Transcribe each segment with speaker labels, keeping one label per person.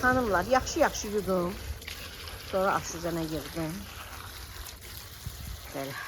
Speaker 1: Xanımlar, yaxşı-yaxşı yudum. Sonra aş üzərinə yığdım. Belə.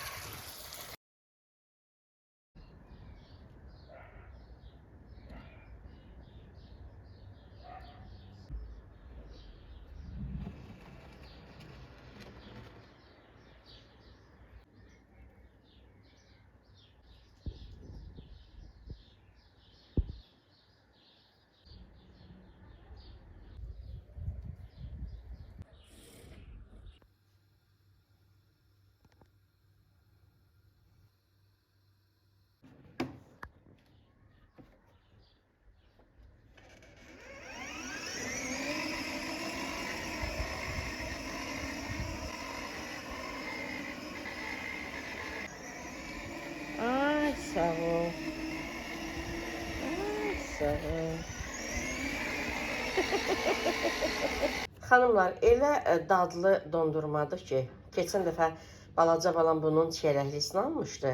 Speaker 1: Ay sağ ol. Ay sağ ol. Xanımlar, elə dadlı dondurmadır ki, keçən dəfə balaca balam bunun çiyələklisini almışdı.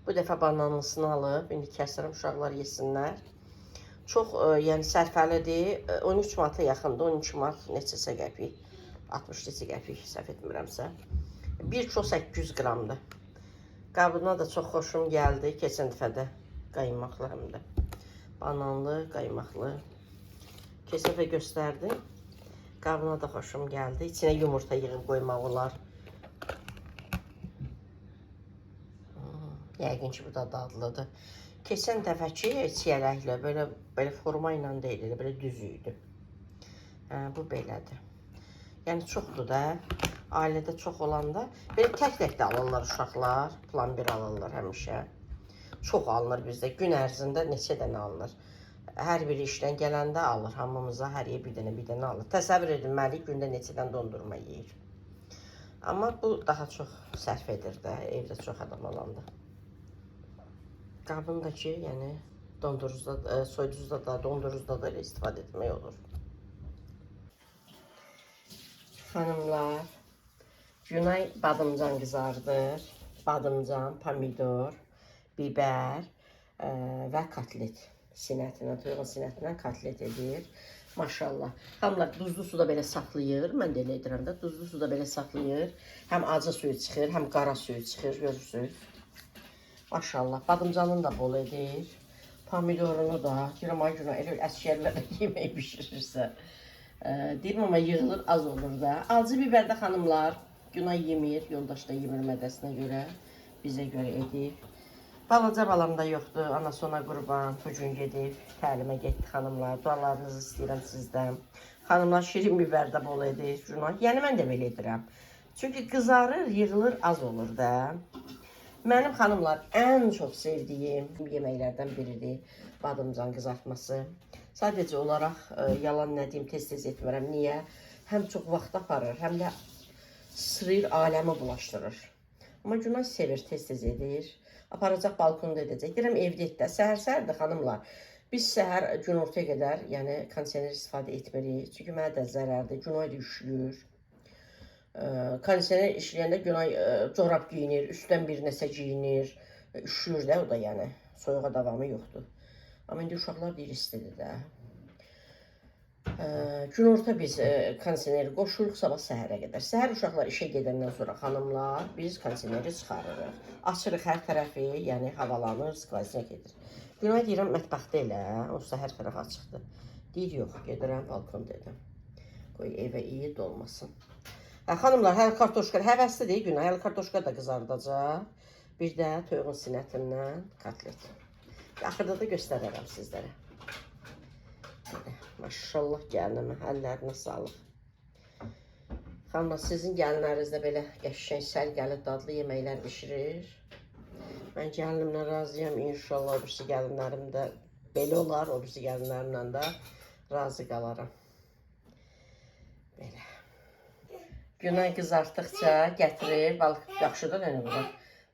Speaker 1: Bu dəfə bananlısını alıb, indi kəsirəm uşaqlar yesinlər. Çox yəni sərfəlidir. 13 manata yaxındır. 12 manat neçəsə qəpik. 60 neçə qəpik səhv etmirəmsə. 1 kilo 800 qramdır. Qabına da çox xoşum gəldi. Keçən dəfə də qaymaqlı həm də. Bananlı, qaymaqlı. Keçən dəfə göstərdim. Qabına da xoşum gəldi. İçinə yumurta yığıb qoymaq olar. Yəqin ki, bu da dadlıdır. Keçən dəfəki çiyələklə belə belə forma ilə deyil, elə belə düz idi. Hə, bu belədir. Yəni çoxdur da. Ailədə çox olanda belə tək-tək də alırlar uşaqlar. Plan 1 alırlar həmişə. Çox alınır bizdə. Gün ərzində neçə dənə alınır. Hər biri işdən gələndə alır. Hamımıza hər yer bir dənə bir dənə alır. Təsəvvür edin, Məlik gündə neçə dənə dondurma yeyir. Amma bu daha çox sərf edir də, evdə çox adam olanda. Qabındakı, yəni dondurucuda, soyuducuda da, dondurucuda da elə istifadə etmək olur. Xanımlar, Günay badımcan qızardır. Badımcan, pomidor, biber və kotlet. Sinətinə, toyuğun sinətinə kotlet edir. Maşallah. Xanımlar duzlu suda belə saxlayır. Mən də elə edirəm də. Duzlu suda belə saxlayır. Həm acı suyu çıxır, həm qara suyu çıxır, görürsünüz. Maşallah. Badımcanını da bol edir. Pomidorunu da. Deyirəm, ay Günay, elə əsgərlərə yemək bişirirsə. Deyirəm, amma yığılır, az olur da. Acı biber də xanımlar, Günay yemir, yoldaş da yemir mədəsinə görə, bizə görə edib. Balaca balam da yoxdur, anası ona qurban. Bu gün gedib, təlimə getdi xanımlar. Dualarınızı istəyirəm sizdən. Xanımlar şirin biber də bol edir. Günay. Yəni mən də belə edirəm. Çünki qızarır, yığılır, az olur da. Mənim xanımlar ən çox sevdiyim yeməklərdən biridir badımcan qızartması. Sadəcə olaraq yalan nə deyim, tez-tez etmirəm. Niyə? Həm çox vaxt aparır, həm də sırır, aləmi bulaşdırır. Amma Günay sevir, tez-tez edir. Aparacaq balkonda edəcək. Deyirəm evdə et də. Səhər-səhərdir xanımlar. Biz səhər günortaya qədər, yəni kondisioner istifadə etmirik. Çünki mənə də zərərdir. Günay da üşüyür. Kondisioner işləyəndə Günay corab geyinir, üstdən bir nəsə geyinir. Üşüyür də o da yəni. Soyuğa davamı yoxdur. Amma indi uşaqlar deyir istidir də. Günorta biz kondisioneri qoşuruq sabah səhərə qədər. Səhər uşaqlar işə gedəndən sonra xanımlar biz kondisioneri çıxarırıq. Açırıq hər tərəfi, yəni havalanır, skvazina gedir. Günay deyirəm mətbəxdə elə, onsuz da hər tərəf açıqdır. Deyir yox, gedirəm balkonda edirəm. Qoy evə iyi dolmasın. Hə, xanımlar, hələ kartoşka həvəsli deyil Günay, hələ kartoşka da qızardacaq. Bir də toyuğun sinətindən kotlet. Axırda da göstərərəm sizlərə. Belə, maşallah gəlinimə, əllərinə sağlıq. Xanımlar, sizin gəlinləriniz də belə qəşəng, səliqəli, dadlı yeməklər bişirir. Mən gəlinimlə razıyam. İnşallah o birisi gəlinlərim də belə olar, o birisi gəlinlərimlə də razı qalaram. Belə. Günay qızartdıqca gətirir. Balk yaxşı da nə bura?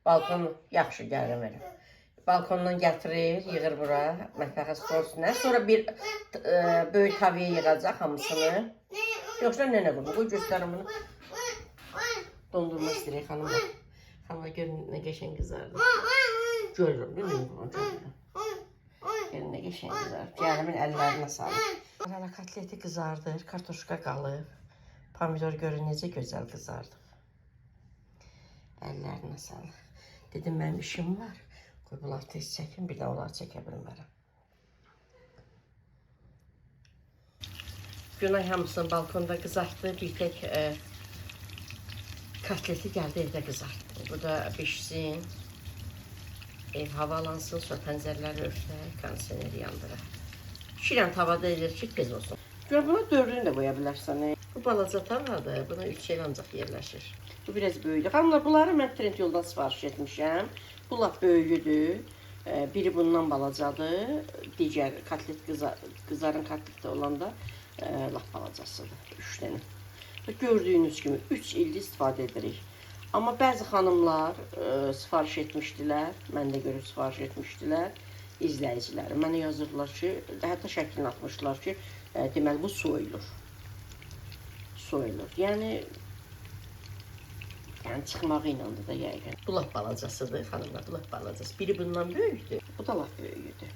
Speaker 1: Balkon yaxşı gəlir verim. Balkondan gətirir, yığır bura, mətbəxə stol üstünə. Sonra bir böyük tavaya yığacaq hamısını. Yoxsa nənə qurban, qoy göstərim bunu. Dondurma istəyirik xanımlar. Xanımlar görün nə qəşəng qızardı. Görürüm, değil mi? Görürüm. Görün nə qəşəng qızardı. Gəlinimin əllərinə sağlıq. Hələ kotleti qızardır, kartoşka qalıb. Pomidor görün necə gözəl qızardı. Əllərinə sağlıq. Dedim mənim işim var. Qoy bunları tez çəkim, bir də onları çəkə bilmərəm. Günay hamısını balkonda qızartdı. Bir tək kotleti gəldi evdə qızartdı. Bu da bişsin. Ev havalansın, sonra pəncərələri örtək, kondisioneri yandıraq. İki dənə tavada edir ki, tez olsun. Gör, buna dördünü də qoya bilərsən. Bu balaca tavadır, buna üç el ancaq yerləşir. Bu biraz böyükdür. Xanımlar, bunları mən Trendyoldan sifariş etmişəm. Bu lap böyüyüdür. Biri bundan balacadır. Digər kotlet qızarın kotletdə olanda lap balacasıdır. 3 dənə. Gördüyünüz kimi 3 ildir istifadə edirik. Amma bəzi xanımlar sifariş etmişdilər. Mən də görüb sifariş etmişdilər. İzləyiciləri mənə yazırdılar ki, hətta şəklini atmışdılar ki, deməli bu soyulur. Soyulur. Yəni çıxmağı ilə da yəqin. Bu lap balacasıdır xanımlar, bu lap balacası. Biri bundan böyükdür, bu da lap böyüyüdür.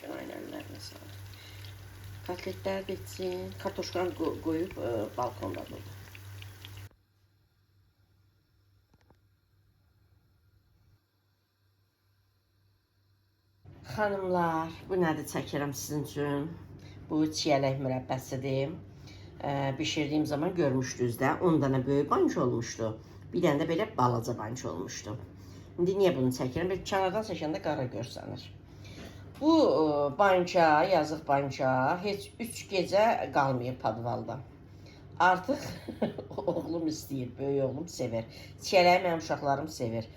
Speaker 1: Günayın əllərinə sağlıq. Kotletlər də etsin. Kartoşkanı qoyub balkonda durdu. Xanımlar, bu nədir çəkirəm sizin üçün? Bu çiyələk mürəbbəsidir. Bişirdiyim zaman görmüşdünüz də, 10 dənə böyük bank olmuşdu. Bir dənə də belə balaca bank olmuşdu. İndi niyə bunu çəkirəm? Bir kənardan çəkəndə qara görsənir. Bu banka, yazıq banka heç 3 gecə qalmayıb podvalda. Artıq oğlum istəyir, böyük oğlum sevir. Çiyələyi mənim uşaqlarım sevir.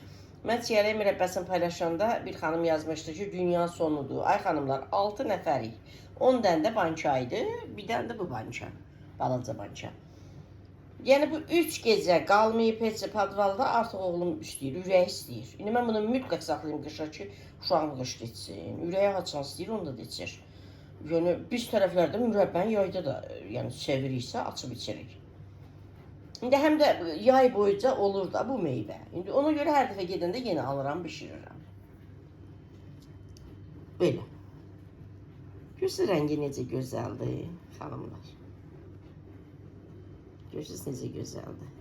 Speaker 1: Mən çiyələk mürəbbəsini paylaşanda bir xanım yazmışdı ki, dünya sonudur. Ay xanımlar, 6 nəfərik. 10 dənə də banka idi, bir dənə də bu banka, balaca banka. Yəni bu 3 gecə qalmayıb heç podvalda, artıq oğlum istəyir, ürəyi istəyir. İndi mən bunu mütləq saxlayım qışa ki, uşağım qışda içsin. Ürəyi haçan istəyir, onu da içir. Yəni biz tərəflərdə mürəbbəni yayda da, yəni seviriksə açıb içirik. İndi həm də yay boyunca olur da bu meyvə. İndi ona görə hər dəfə gedəndə yenə alıram, bişirirəm. Belə. Görürsünüz rəngi necə gözəldir, xanımlar. Görürsünüz necə gözəldir.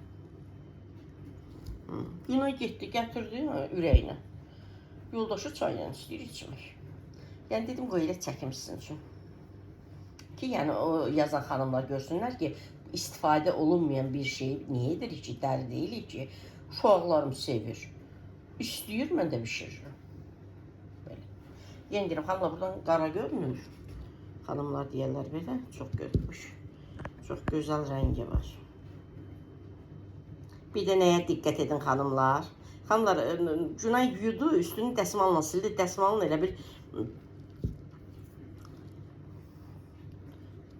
Speaker 1: Günay getdi, gətirdi ürəyinə. Yoldaşı çayla istəyir içmək. Yəni dedim qoy elə çəkim sizin üçün. Ki yəni o yazan xanımlar görsünlər ki, istifadə olunmayan bir şey niyə edirik ki, dəli deyilik ki, uşaqlarım sevir. İstəyir, mən də bişirirəm. Belə. Yenə deyirəm, xanımlar buradan qara görünür. Xanımlar deyərlər belə, çox görünmüş. Çox gözəl rəngi var. Bir də nəyə diqqət edin xanımlar? Xanımlar, Günay yudu, üstünü dəsmalla sildi. Dəsmalın elə bir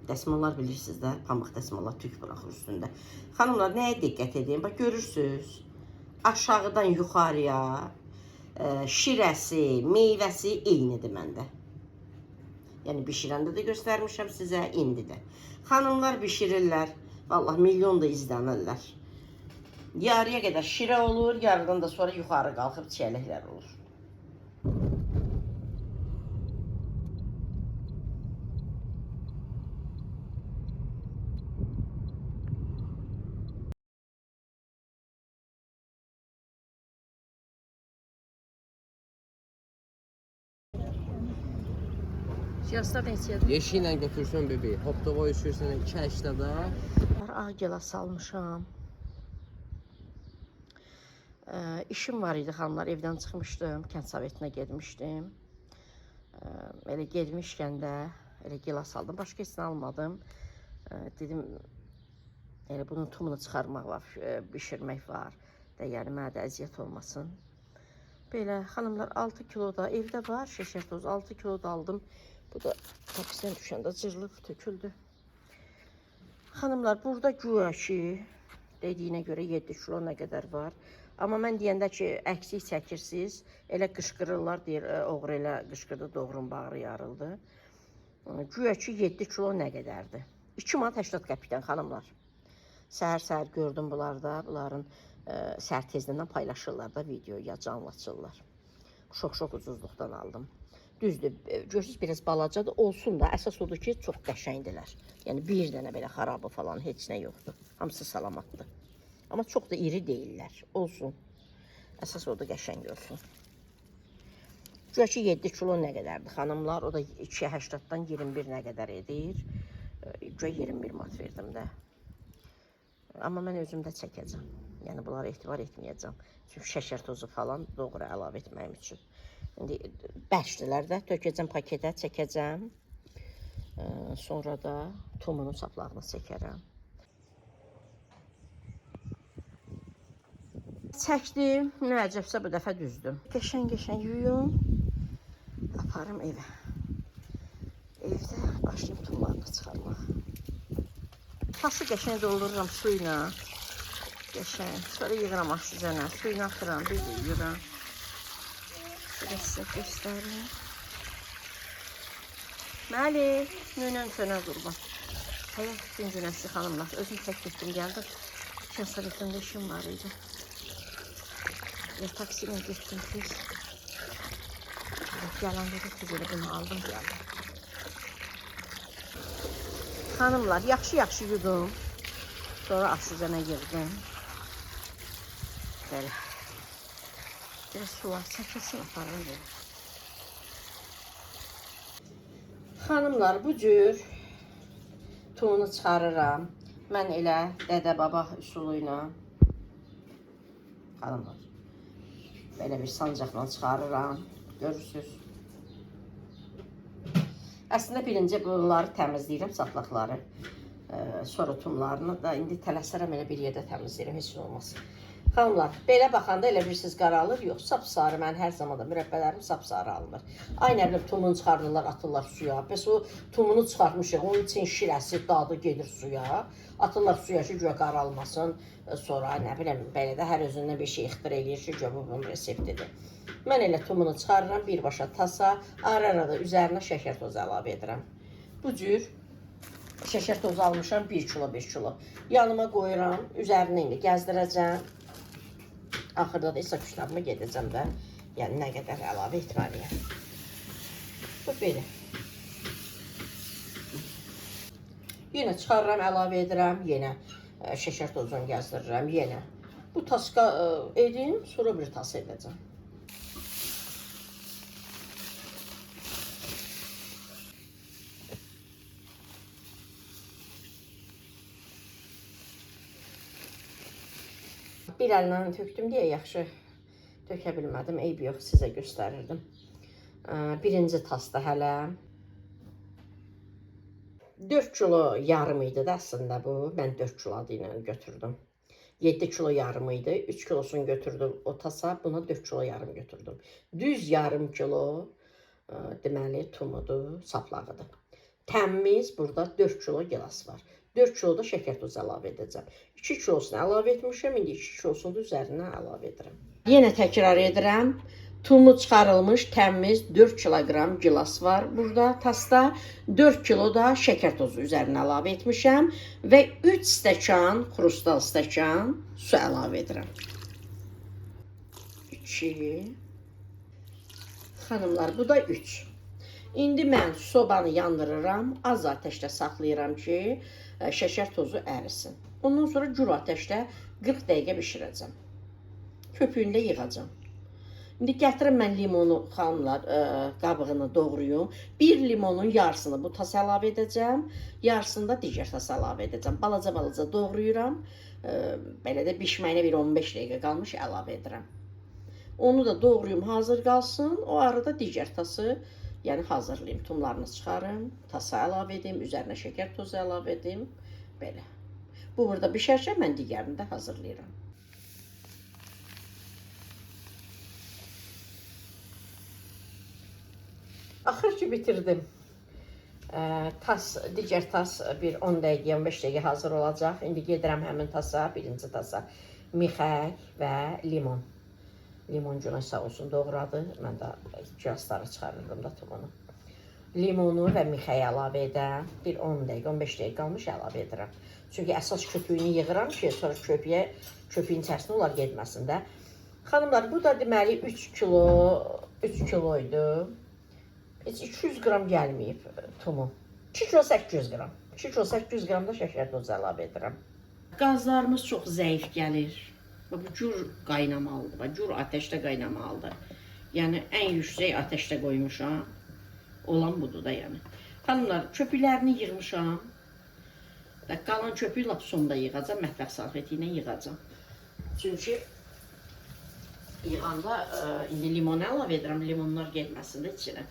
Speaker 1: dəsmallar bilirsiniz də, pambıq dəsmallar tük buraxır üstündə. Xanımlar, nəyə diqqət edin? Bax, görürsünüz, aşağıdan yuxarıya şirəsi, meyvəsi eynidir məndə. Yəni, bişirəndə də göstərmişəm sizə, indi də. Xanımlar bişirirlər, vallahi milyon da izlənirlər. Yarıya qədər şirə olur, yarıdan da sonra yuxarı qalxıb çiyələklər olur. Gilaslar neçədir?
Speaker 2: Yeşiklə götürsən bebeği, hoptovoy sürsən 2.80-da.
Speaker 1: Ağ gilas almışam. İşim var idi xanımlar, evdən çıxmışdım, kənd sovetinə getmişdim. Elə getmişkən də elə gilas aldım, başqa heç nə almadım. Dedim, elə bunun tumunu çıxarmaq var, bişirmək var. Də, yəni mənə də əziyyət olmasın. Belə xanımlar 6 kilo da evdə var, şeker tozu 6 kilo da aldım. Bu da taksidən düşəndə cırılıb, töküldü. Xanımlar, burada güya ki, dediyinə görə 7 kilo nə qədər var. Amma mən deyəndə ki, əksik çəkirsiniz, elə qışqırırlar, deyir, oğru elə qışqırdı, doğrun bağrı yarıldı. Güya ki, 7 kilo nə qədərdir? 2 manat 80 qəpikdən xanımlar. Səhər-səhər gördüm bunlarda, bunların səhər tezdən paylaşırlar da video ya canlı açırlar. Şok-şok ucuzluqdan aldım. Düzdür, görürsüz biraz balacadır, olsun da. Əsas odur ki, çox qəşəngdirlər. Yəni bir dənə belə xarabı falan heç nə yoxdur. Hamısı salamatdır. Amma çox da iri deyillər. Olsun. Əsas odur qəşəng olsun. Güya ki 7 kilo nə qədərdir xanımlar? O da 2,80-dan 21 nə qədər edir. Güya 21 manat verdim də. Amma mən özüm də çəkəcəm. Yəni bunlara etibar etməyəcəm. Çünki şəkər tozu falan doğru əlavə etməyim üçün. İndi bərkdilər də, tökəcəm paketə, çəkəcəm. Sonra da tumunu saplağını çəkərəm. Çəkdim. Nə əcəbsə bu dəfə düzdüm. Qəşəng-qəşəng yuyum. Aparım evə. Evdə başlayım tumlarını çıxarmağa. Taşı qəşəng doldururam su ilə. Qəşəng. Sonra yığıram aşıcana. Suyunu atıram, bir də yuyuram. Belə sizə göstərim. Məli, nünən sönə qurban. Həyat bütün günəşli xanımlar. Özüm tək getdim, gəldim. Kəsarətində işim var idi. Ya taksi ilə getdim tez. Gələndə də tez elə bunu aldım, gəldim. Xanımlar, yaxşı-yaxşı yudum. Sonra aşıcana yığdım. Belə. Biraz sular çəkilsin, aparım belə. Xanımlar, bu cür tumunu çıxarıram. Mən elə dədə-baba üsulu ilə xanımlar, belə bir sancaqla çıxarıram. Görürsünüz. Əslində birinci bunları təmizləyirəm, saplaqları. Sonra tumlarını da indi tələsərəm elə bir yerdə təmizləyirəm, heç nə olmaz. Xanımlar, belə baxanda elə bilirsiniz qaralır, yox, sapsarı. Mən hər zaman da mürəbbələrim sapsarı alınır. Ay nə bilim, tumunu çıxardırlar, atırlar suya. Bəs o tumunu çıxartmışıq, onun üçün şirəsi, dadı gedir suya. Atırlar suya ki, güya qaralmasın. Sonra nə bilim, belə də hər özündən bir şey ixtira eləyir ki, güya bu bunun reseptidir. Mən elə tumunu çıxarıram birbaşa tasa, ara-ara da üzərinə şəkər tozu əlavə edirəm. Bu cür şəkər tozu almışam 1 kilo 1 kilo. Yanıma qoyuram, üzərinə indi gəzdirəcəm. Axırda da hesab kitabıma gedəcəm də. Yəni nə qədər əlavə etməliyəm. Bu belə. Yenə çıxarıram, əlavə edirəm, yenə şəkər tozunu gəzdirirəm, yenə. Bu taska edim, sonra bir tas edəcəm. Bir əllə tökdüm deyə yaxşı tökə bilmədim. Eybi yox, sizə göstərirdim. Birinci tasda hələ 4 kilo yarım idi də əslində bu. Mən 4 kilo adı ilə götürdüm. 7 kilo yarım idi. 3 kilosunu götürdüm o tasa. Buna 4 kilo yarım götürdüm. Düz yarım kilo deməli tumudur, saplağıdır. Təmiz burada 4 kilo gilas var. 4 kilo da şəkər tozu əlavə edəcəm. 2 kilosunu əlavə etmişəm, indi 2 kilosunu da üzərinə əlavə edirəm. Yenə təkrar edirəm. Tumu çıxarılmış təmiz 4 kiloqram gilas var burada tasda. 4 kilo da şəkər tozu üzərinə əlavə etmişəm və 3 stəkan, xrustal stəkan su əlavə edirəm. 2. Xanımlar, bu da 3. İndi mən sobanı yandırıram, az atəşdə saxlayıram ki, şəkər tozu ərisin. Ondan sonra gür atəşdə 40 dəqiqə bişirəcəm. Köpüyünü də yığacam. İndi gətirim mən limonu, xanımlar, qabığını doğrayım. Bir limonun yarısını bu tasa əlavə edəcəm, yarısını da digər tasa əlavə edəcəm. Balaca-balaca doğrayıram. Belə də bişməyinə bir 15 dəqiqə qalmış əlavə edirəm. Onu da doğrayım, hazır qalsın. O arada digər tası, yəni hazırlayım. Tumlarını çıxarım, tasa əlavə edim, üzərinə şəkər tozu əlavə edim. Belə. Bu burada bişərkən mən digərini də hazırlayıram. Axır ki bitirdim. Digər tas bir 10 dəqiqə, 15 dəqiqə hazır olacaq. İndi gedirəm həmin tasa, birinci tasa. Mixək və limon. Limon günə sağ olsun doğradı. Mən də gilasları çıxarırdım da tumunu. Limonu və mixəyi əlavə edirəm. Bir 10 dəqiqə, 15 dəqiqə qalmış əlavə edirəm. Çünki əsas köpüyünü yığıram ki, sonra köpüyün içərisində onlar getməsin də. Xanımlar, bu da deməli 3 kilo, 3 kilo idi. Heç 200 qram gəlməyib tumu. 2 kilo 800 qram. 2 kilo 800 qram da şəkər tozu əlavə edirəm. Qazlarımız çox zəif gəlir. Bax, bu cür qaynamalıdır. Bax, cür atəşdə qaynamalıdır. Yəni ən yüksək atəşdə qoymuşam. Olan budur da yəni. Xanımlar, köpüklərini yığmışam. Və qalan köpüyü lap sonda yığacam, mətbəx salfeti ilə yığacam. Çünki yığanda indi limon əlavə edirəm, limonlar getməsin də içinə.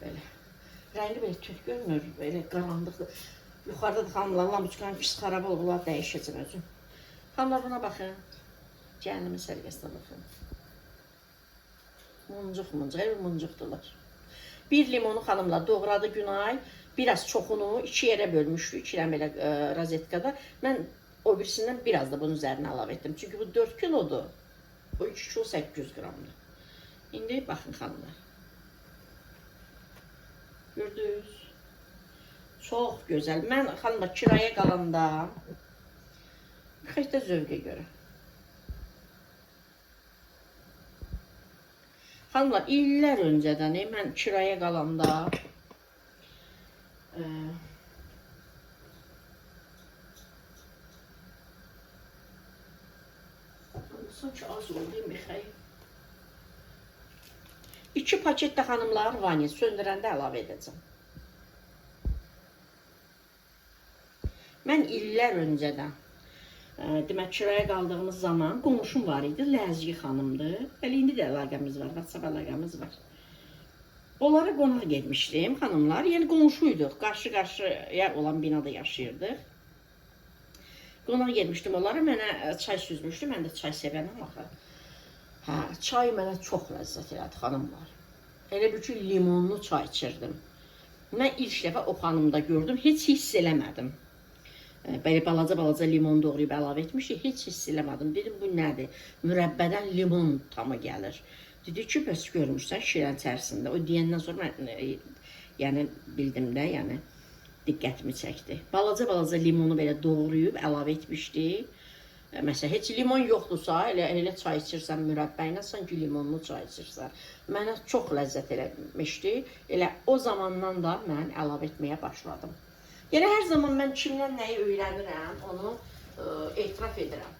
Speaker 1: Belə. Rəngi belə tünd görünür, belə qaranlıqdır. Yuxarıda da xanımlar, lampuçkanın pis xarab olub, bunlar dəyişəcəm özüm. Xanımlar buna baxın. Gəlinimin səliqəsinə baxın. Muncuq muncuq, elə muncuqdular. Bir limonu xanımlar doğradı Günay. Biraz çoxunu iki yerə bölmüşdü. İki dənə belə rozetkada. Mən o birisindən biraz da bunun üzərinə əlavə etdim. Çünki bu 4 kilodur. Bu 2 kilo 800 qramdır. İndi baxın xanımlar. Gördünüz? Çox gözəl. Mən xanımlar kirayə qalanda xəstə zövqə görə. Xanımlar illər öncədən mən kirayə qalanda sanki az oldu Mixay. 2 paket də xanımlar vanil söndürəndə əlavə edəcəm. Mən illər öncədən demək kirayə qaldığımız zaman qonşum var idi, Ləzgi xanımdır. Elə indi də əlaqəmiz var, WhatsApp əlaqəmiz var. Onlara qonaq getmişdim xanımlar. Yəni qonşuyduq. Qarşı-qarşıya olan binada yaşayırdıq. Qonaq getmişdim onlara. Mənə çay süzmüşdü. Mən də çay sevənəm axı. Hə, çay mənə çox ləzzət elədi xanımlar. Elə bil ki, limonlu çay içirdim. Mən ilk dəfə o xanımda gördüm, heç hiss eləmədim. Belə balaca-balaca limon doğrayıb əlavə etmişdi, heç hiss eləmədim. Dedim, bu nədir? Mürəbbədən limon tamı gəlir. Dedi ki, bəs görmürsən şirən içərisində. O deyəndən sonra mən yəni bildim də, yəni diqqətimi çəkdi. Balaca-balaca limonu belə doğrayıb əlavə etmişdi. Məsələn, heç limon yoxdursa, elə çay içirsən mürəbbə ilə, sanki limonlu çay içirsən. Mənə çox ləzzət eləmişdi. Elə o zamandan da mən əlavə etməyə başladım. Yəni hər zaman mən kimdən nəyi öyrənirəm, onu etiraf edirəm.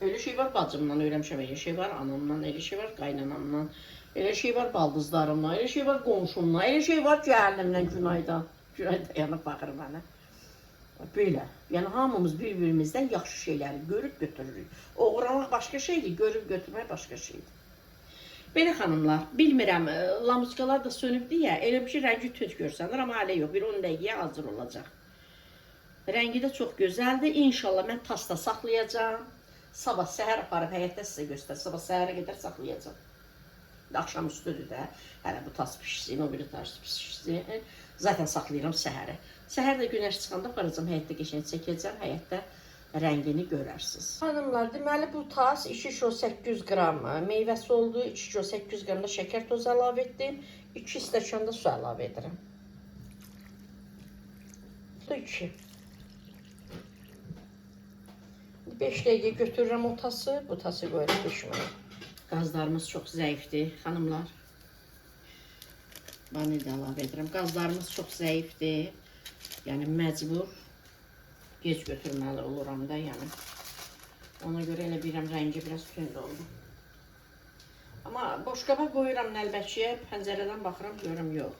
Speaker 1: Elə şey var bacımdan öyrənmişəm, elə şey var anamdan, elə şey var qaynanamdan, elə şey var baldızlarımdan, elə şey var qonşumdan, elə şey var gəlinimdən, Günaydan. Günay dayanıb baxır mənə. Belə. Yəni hamımız bir-birimizdən yaxşı şeyləri görüb götürürük. Oğurlamaq başqa şeydir, görüb götürmək başqa şeydir. Belə xanımlar, bilmirəm, lampuçkalar da sönüb deyə elə bir şey rəngi tünd görsənir, amma hələ yox, bir 10 dəqiqəyə hazır olacaq. Rəngi də çox gözəldir. İnşallah mən tasda saxlayacağam. Sabah səhər aparıb həyətdə sizə göstər. Sabah səhərə qədər saxlayacağam. Axşam üstüdür də. Hələ bu tas pişsin, o biri tas pişsin. Zaten saxlayıram səhərə. Səhər də günəş çıxanda aparacağam, həyətdə qəşəng çəkəcəm, həyətdə rəngini görərsiniz. Hanımlar, deməli bu tas 2 kilo 800 qram meyvəsi oldu. 2 kilo 800 qram da şəkər tozu əlavə etdim. 2 stəkan da su əlavə edirəm. Bu da 2. 5 dəqiqə götürürəm o tası, bu tası qoyuram pişməyə. Qazlarımız çox zəifdir, xanımlar. Vanil də əlavə edirəm. Qazlarımız çox zəifdir. Yəni məcbur gec götürməli oluram da, yəni. Ona görə elə bilirəm rəngi biraz tünd oldu. Amma boşqaba qoyuram nəlbəkiyə, pəncərədən baxıram, görürəm yox.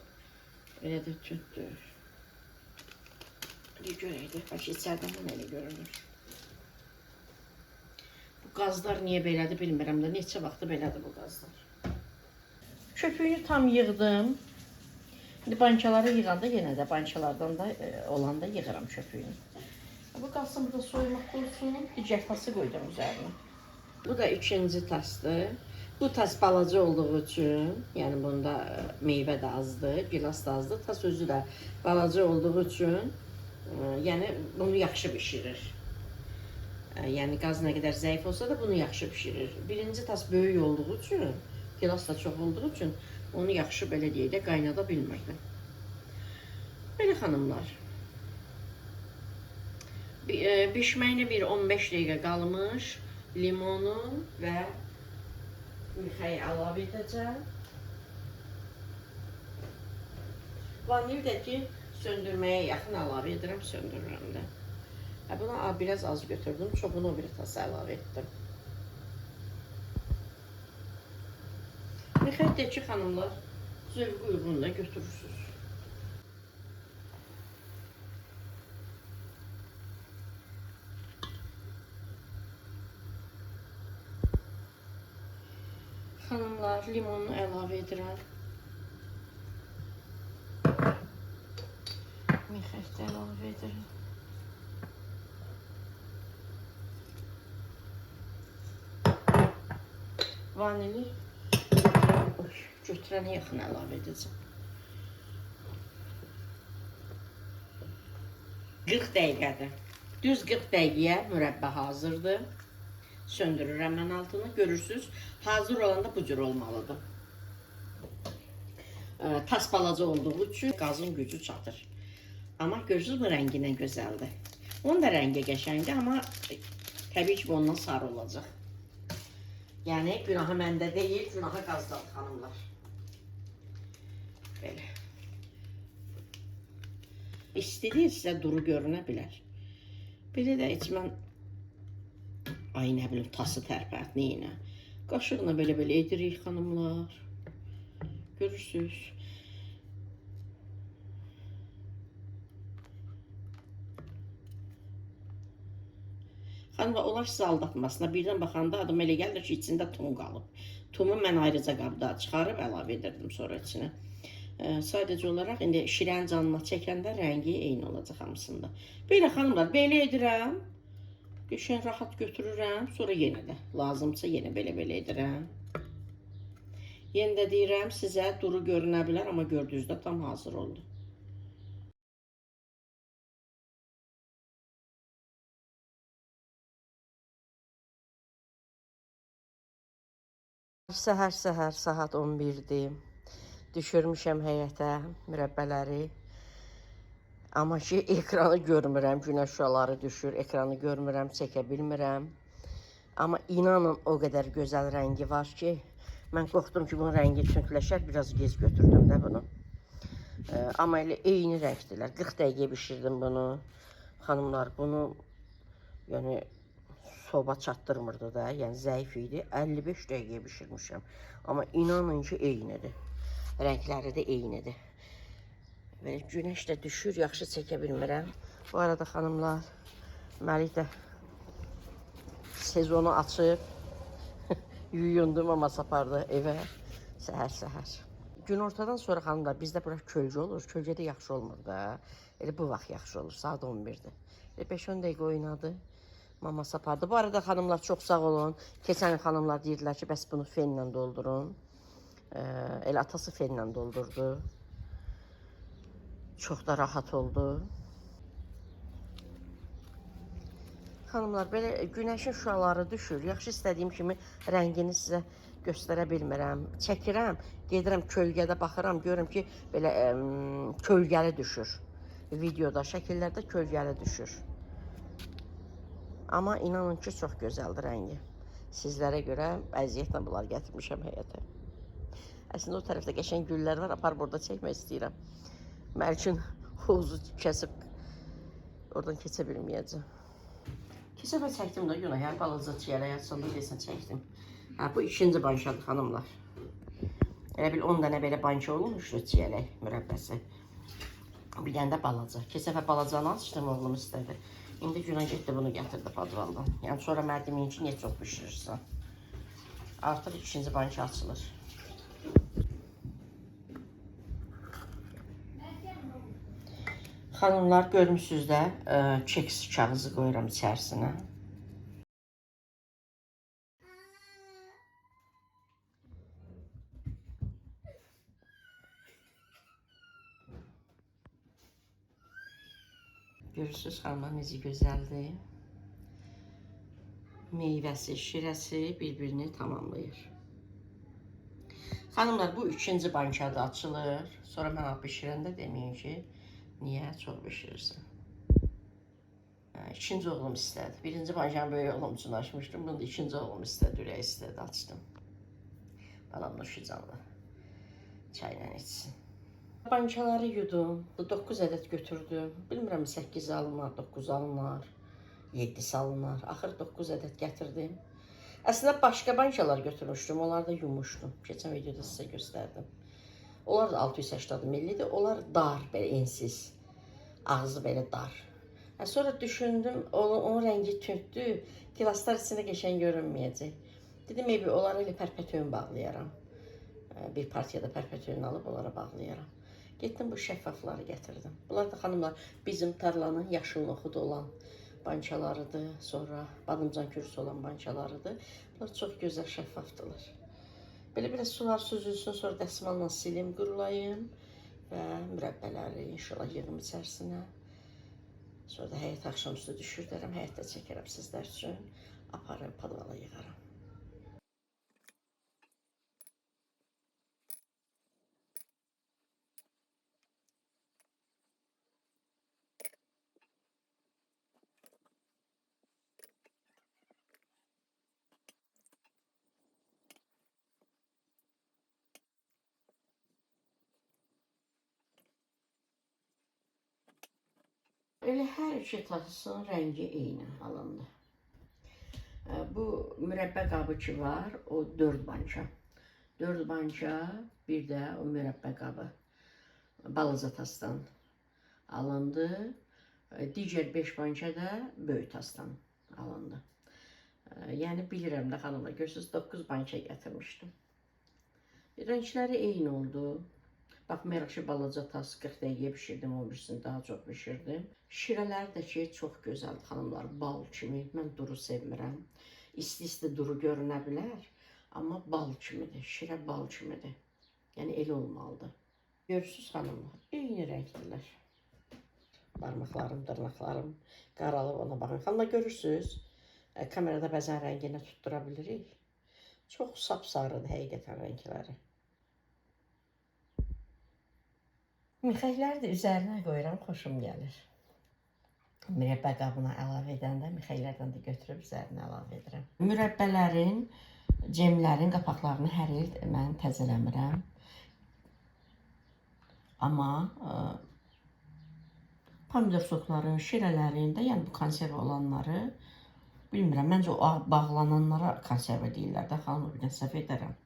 Speaker 1: Elə də tündür. Bir görək də, bax içərdən də elə görünür. Bu qazlar niyə belədir bilmirəm də, neçə vaxtı belədir bu qazlar. Köpüyünü tam yığdım. İndi bankaları yığanda yenə də bankalardan da olanda yığıram köpüyünü. Bu qalsın burada soyumaq qoysun. Digər tası qoydum üzərinə. Bu da ikinci tasdır. Bu tas balaca olduğu üçün, yəni bunda meyvə də azdır, gilas da azdır. Tas özü də balaca olduğu üçün, yəni bunu yaxşı bişirir. Yəni qaz nə qədər zəif olsa da bunu yaxşı bişirir. Birinci tas böyük olduğu üçün, gilas da çox olduğu üçün onu yaxşı belə deyək də qaynada bilmirdim. Belə xanımlar. Bişməyinə bir 15 dəqiqə qalmış. Limonu və mixəyi əlavə edəcəm. Vanil də ki, söndürməyə yaxın əlavə edirəm, söndürürəm də. Hə, buna biraz az götürdüm, çoxunu o biri tasa əlavə etdim. Mixət də ki, xanımlar, zövqü uyğun da götürürsünüz. Xanımlar, limonu əlavə edirəm. Mixət də əlavə edirəm. Vanili götürənə yaxın əlavə edəcəm. 40 dəqiqədir. Düz 40 dəqiqəyə mürəbbə hazırdır. Söndürürəm mən altını. Görürsünüz, hazır olanda bu cür olmalıdır. Tas balaca olduğu üçün qazın gücü çatır. Amma görürsünüz, bu rəngi nə gözəldir. Onun da rəngi qəşəngdir, amma təbii ki, ondan sarı olacaq. Yəni, günahı məndə deyil, günahı qazdadır, xanımlar. Belə. İstediyi sizə duru görünə bilər. Belə də heç mən, ay nə bilim, tası tərpət, neyinə. Qaşıqla belə-belə edirik, xanımlar. Görürsünüz. Xanımlar, onlar sizi aldatmasına. Birdən baxanda adam elə gəlir ki, içində tum qalıb. Tumu mən ayrıca qabda çıxarıb əlavə edirdim sonra içinə. Sadəcə olaraq indi şirənin canına çəkəndə rəngi eyni olacaq hamısında. Belə xanımlar, belə edirəm. Qəşəng rahat götürürəm. Sonra yenə də lazımsa yenə belə-belə edirəm. Yenə də deyirəm sizə duru görünə bilər, amma gördüyünüzdə tam hazır oldu. Səhər-səhər saat 11-dir. Düşürmüşəm həyətə mürəbbələri. Amma ki, ekranı görmürəm, günəş şüaları düşür, ekranı görmürəm, çəkə bilmirəm. Amma inanın o qədər gözəl rəngi var ki, mən qorxdum ki, bunun rəngi tündləşər, biraz gec götürdüm də bunu. Amma elə eyni rəngdirlər. 40 dəqiqə bişirdim bunu. Xanımlar, bunu yəni soba çatdırmırdı da, yəni zəif idi. 55 dəqiqə bişirmişəm. Amma inanın ki, eynidir. Rəngləri də eynidir. Belə günəş də düşür, yaxşı çəkə bilmirəm. Bu arada xanımlar, Məlik də sezonu açıb yuyundu, mama sapardı evə səhər-səhər. Günortadan sonra xanımlar, bizdə bura kölgə olur. Kölgədə yaxşı olmur da. Elə bu vaxt yaxşı olur, saat 11-dir. Elə 5-10 dəqiqə oynadı, mama sapardı. Bu arada xanımlar çox sağ olun. Keçən il xanımlar deyirdilər ki, bəs bunu fenlə doldurun. Elə atası fenlə doldurdu. Çox da rahat oldu. Xanımlar, belə günəşin şüaları düşür. Yaxşı istədiyim kimi rəngini sizə göstərə bilmirəm. Çəkirəm, gedirəm kölgədə baxıram, görürəm ki, belə kölgəli düşür. Videoda, şəkillərdə kölgəli düşür. Amma inanın ki, çox gözəldir rəngi. Sizlərə görə əziyyətlə bunlar gətirmişəm həyətə. Əslində o tərəfdə qəşəng güllər var, apar burada çəkmək istəyirəm. Məlikin hovuzu kəsib oradan keçə bilməyəcəm. Keçən dəfə çəkdim də günah, yəni balaca çiyələk açıldı desən çəkdim. Hə, bu ikinci bankadır xanımlar. Elə bil 10 dənə belə banka olmuşdu çiyələk mürəbbəsi. Bir dənə də balaca. Keçən dəfə balacanı açdım, oğlum istədi. İndi Günay getdi bunu gətirdi podvaldan. Yəni sonra mənə deməyin ki, niyə çox bişirirsən? Artıq ikinci banka açılır. Xanımlar görmüsünüz də, keks kağızı qoyuram içərisinə. Görürsünüz xanımlar necə gözəldir. Meyvəsi, şirəsi bir-birini tamamlayır. Xanımlar bu ikinci bankada açılır. Sonra mən bişirəndə deməyin ki, niyə çox bişirirsən? Hə, İkinci oğlum istədi. Birinci bankanı böyük oğlum üçün açmışdım. Bunu da ikinci oğlum istədi, ürək istədi, açdım. Balam nuşu canlı. Çayla içsin. Bankaları yudum. 9 ədəd götürdüm. Bilmirəm 8 alınar, 9 alınar, 7 alınar. Axır 9 ədəd gətirdim. Əslində başqa bankalar götürmüşdüm. Onları da yumuşdum. Keçən videoda sizə göstərdim. Onlar da 680 millidir. Onlar dar, belə ensiz. Ağzı belə dar. Hə, sonra düşündüm, onun rəngi tündür. Gilaslar içində qəşəng görünməyəcək. Dedim, eybi onlara elə pərpətöyün bağlayaram. Bir partiyada pərpətöyün alıb onlara bağlayaram. Getdim bu şəffafları gətirdim. Bunlar da xanımlar bizim tarlanın yaşıl noxudu olan bankalarıdır. Sonra badımcan kürüsü olan bankalarıdır. Bunlar çox gözəl şəffafdırlar. Belə biraz sular süzülsün, sonra dəsmalla silim, qurulayım və mürəbbələri inşallah yığım içərisinə. Sonra da həyət axşamüstü düşürdərəm, həyətdə çəkərəm sizlər üçün. Aparım, podvala yığaram. Elə hər iki tasın rəngi eyni alındı. Bu mürəbbə qabı ki var, o 4 banka. 4 banka, bir də o mürəbbə qabı balaca tasdan alındı. Digər 5 banka da böyük tasdan alındı. Yəni bilirəm də xanımlar, görürsünüz 9 banka gətirmişdim. Rəngləri eyni oldu. Baxmayaraq ki, balaca tas 40 dəqiqəyə bişirdim, o birisini daha çox bişirdim. Şirələr də ki, çox gözəldir xanımlar, bal kimi. Mən duru sevmirəm. İsti-isti duru görünə bilər, amma bal kimidir, şirə bal kimidir. Yəni elə olmalıdır. Görürsünüz xanımlar, eyni rəngdirlər. Barmaqlarım, dırnaqlarım qaralıb, ona baxın. Xanımlar görürsünüz, kamerada bəzən rəngini tutdura bilirik. Çox sapsarıdır həqiqətən rəngləri. Mixəkləri də üzərinə qoyuram, xoşum gəlir. Mürəbbə qabına əlavə edəndə mixəklərdən də götürüb üzərinə əlavə edirəm. Mürəbbələrin, cemlərin qapaqlarını hər il mən təzələmirəm. Amma pomidor sokların, şirələrin də, yəni bu konserva olanları bilmirəm. Məncə o bağlananlara konserva deyirlər də, xanım, bir də səhv edərəm.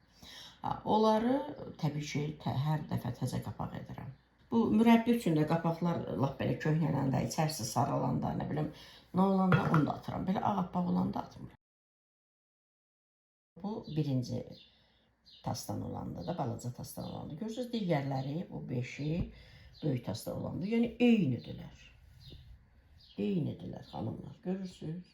Speaker 1: Onları təbii ki, hər dəfə təzə qapaq edirəm. Bu mürəbbə üçün də qapaqlar lap belə köhnələndə, içərisi saralanda, nə bilim, nə olanda onu da atıram. Belə ağappaq olanda atmıram. Bu birinci tasdan olanda da, balaca tasdan olanda. Görürsünüz, digərləri, bu 5-i böyük tasdan olanda. Yəni eynidirlər. Eynidirlər xanımlar. Görürsünüz.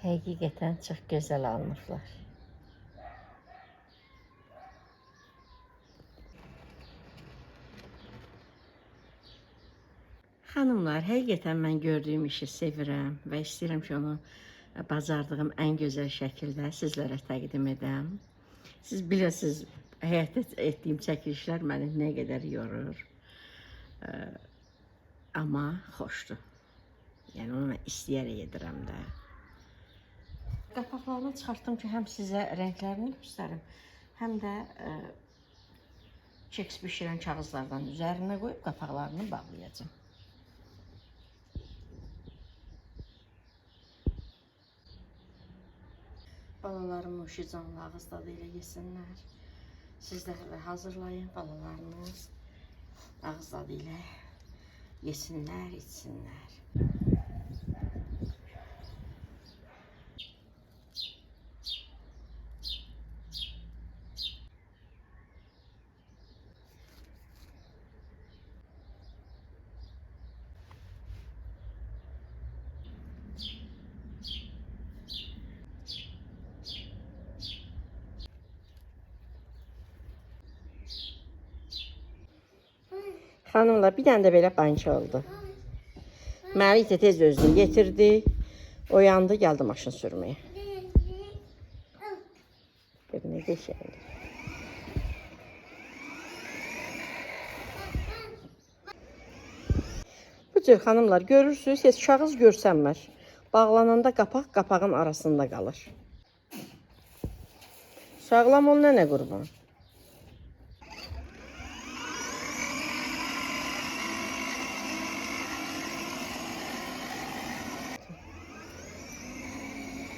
Speaker 1: Həqiqətən çox gözəl alınıblar. Xanımlar, həqiqətən mən gördüyüm işi sevirəm və istəyirəm ki, onu bacardığım ən gözəl şəkildə sizlərə təqdim edəm. Siz bilirsiniz, həyətdə etdiyim çəkilişlər məni nə qədər yorur. Amma xoşdur. Yəni onu mən istəyərək edirəm də. Qapaqlarını çıxartdım ki, həm sizə rənglərini göstərim, həm də keks bişirən kağızlardan üzərinə qoyub qapaqlarını bağlayacağam. Balalarım nuşi canlı ağız dadı ilə yesinlər. Sizlər də hazırlayın balalarınız ağız dadı ilə yesinlər, içsinlər. Xanımlar, bir dənə də belə banka oldu. Məlik də tez özünü yetirdi. Oyandı, gəldi maşın sürməyə. Gör nə qəşəngdir. Bu cür xanımlar görürsünüz, heç kağız görsənmir. Bağlananda qapaq qapağın arasında qalır. Sağlam ol nənə qurban.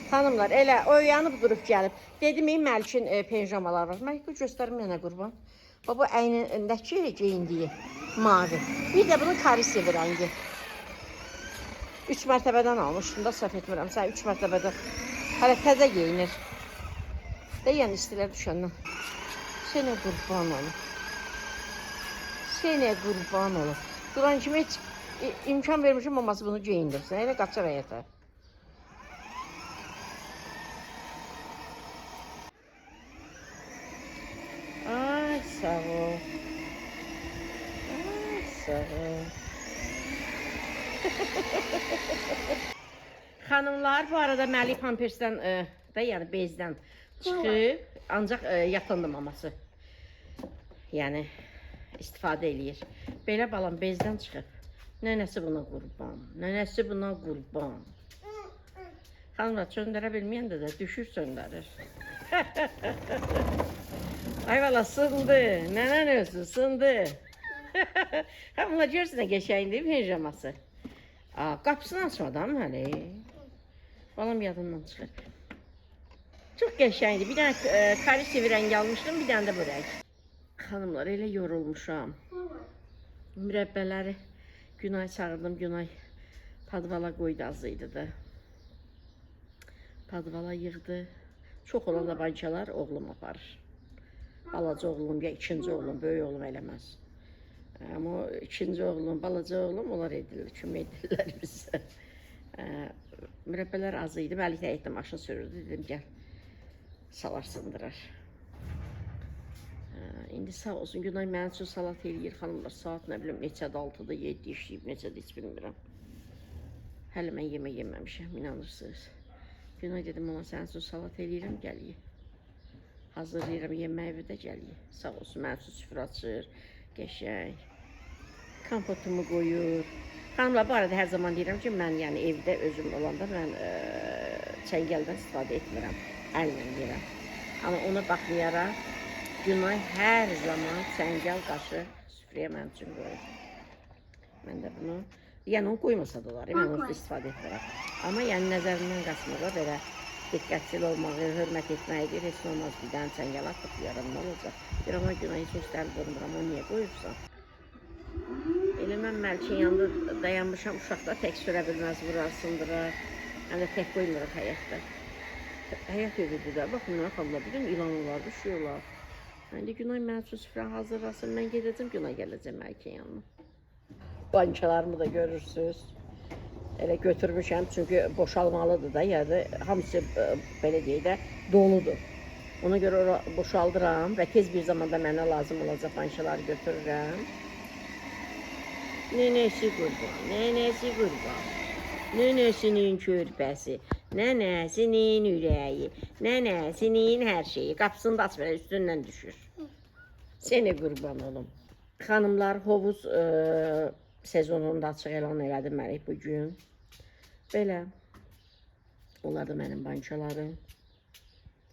Speaker 1: Xanımlar elə oyanıb durub gəlib. Dedim ey Məlikin pijamaları var. Məlik bu göstərim nənə qurban. Bax bu əynindəki geyindiyi mavi. Bir də bunun korişevi rəngi. 3 mərtəbədən almışdım da səhv etmirəm. Sən 3 mərtəbədən. Hələ təzə geyinir. də yəni istilər düşəndən. Sənə qurban olum. Sənə qurban olum. Duran kimi heç imkan vermişəm maması bunu geyindirsin. Elə qaçar həyətə. Ay sağ ol. Ay sağ ol. Xanımlar, bu arada Məlik pampersdən də, yəni bezdən çıxıb, ancaq yatındı maması. Yəni istifadə eləyir. Belə balam bezdən çıxıb. Nənəsi buna qurban, nənəsi buna qurban. Xanımlar söndürə bilməyəndə də düşür söndürür. Ay valla sındı. Nənən ölsün, sındı. Ha bunlar görürsün nə qəşəngdir pijaması. Aa, qapısını açmadan hələ. Balam yadından çıxır. Çox qəşəngdir. Bir dənə korişevi rəngi almışdım, bir dənə də bu rəng. Xanımlar, elə yorulmuşam. Mürəbbələri Günay çağırdım, Günay padvala qoydu az idi da. Padvala yığdı. Çox olan da bankalar oğlum aparır. Balaca oğlum ya ikinci oğlum, böyük oğlum eləməz. Amma o ikinci oğlum, balaca oğlum onlar edirlər, kömək edirlər bizə. Mürəbbələr az idi. Məlik də etdi, maşın sürürdü. Dedim gəl, salar sındırar. İndi sağ olsun Günay mənim üçün salat eləyir xanımlar. Saat nə bilim neçədə 6-da 7 işləyib, neçədə heç bilmirəm. Hələ mən yemək yeməmişəm, inanırsınız. Günay dedim mama sənin üçün salat eləyirəm, gəl ye. Hazırlayıram yeməyi də gəl ye. Sağ olsun mənim üçün süfrə açır, qəşəng. Kompotumu qoyur. Xanımlar bu arada hər zaman deyirəm ki, mən yəni evdə özüm olanda mən çəngəldən istifadə etmirəm. Əllə yeyirəm. Amma ona baxmayaraq Günay hər zaman çəngəl qaşı süfrəyə mənim üçün qoyur. Mən də bunu, yəni onu qoymasa da olar, mən onu istifadə etmirəm. Amma yəni nəzərimdən qaçmır da belə diqqətçil olmağı, hörmət etməyi heç nə olmaz. Bir dənə çəngəl atıb yaram, nə olacaq? Bir amma Günay heç o dəli durmuram, onu niyə qoyursan? Elə mən Məlikin yanında dayanmışam, uşaqlar tək sürə bilməz, vurar, sındırar. Həm də tək qoymuruq həyətdə. Həyət evidir də, baxın nə xanımlar, bütün ilanlar düşüyorlar. İndi Günay mənim üçün süfrə hazırlasın, mən gedəcəm, Günay gələcəm Məlikin yanına. Bankalarımı da görürsünüz. Elə götürmüşəm, çünki boşalmalıdır da, yəni hamısı belə deyək də doludur. Ona görə ora boşaldıram və tez bir zamanda mənə lazım olacaq bankaları götürürəm. Nənəsi qurban, nənəsi qurban. Nənəsinin körpəsi, nənəsinin ürəyi, nənəsinin hər şeyi. Qapısını da açmır, üstündən düşür. Seni qurban olum. Xanımlar, hovuz sezonunu da açıq elan elədi Məlik bu gün. Belə. Onlar da mənim bankalarım.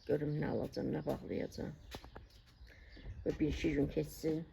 Speaker 1: Görüm nə alacağam, nə bağlayacağam. Və bir iki gün keçsin.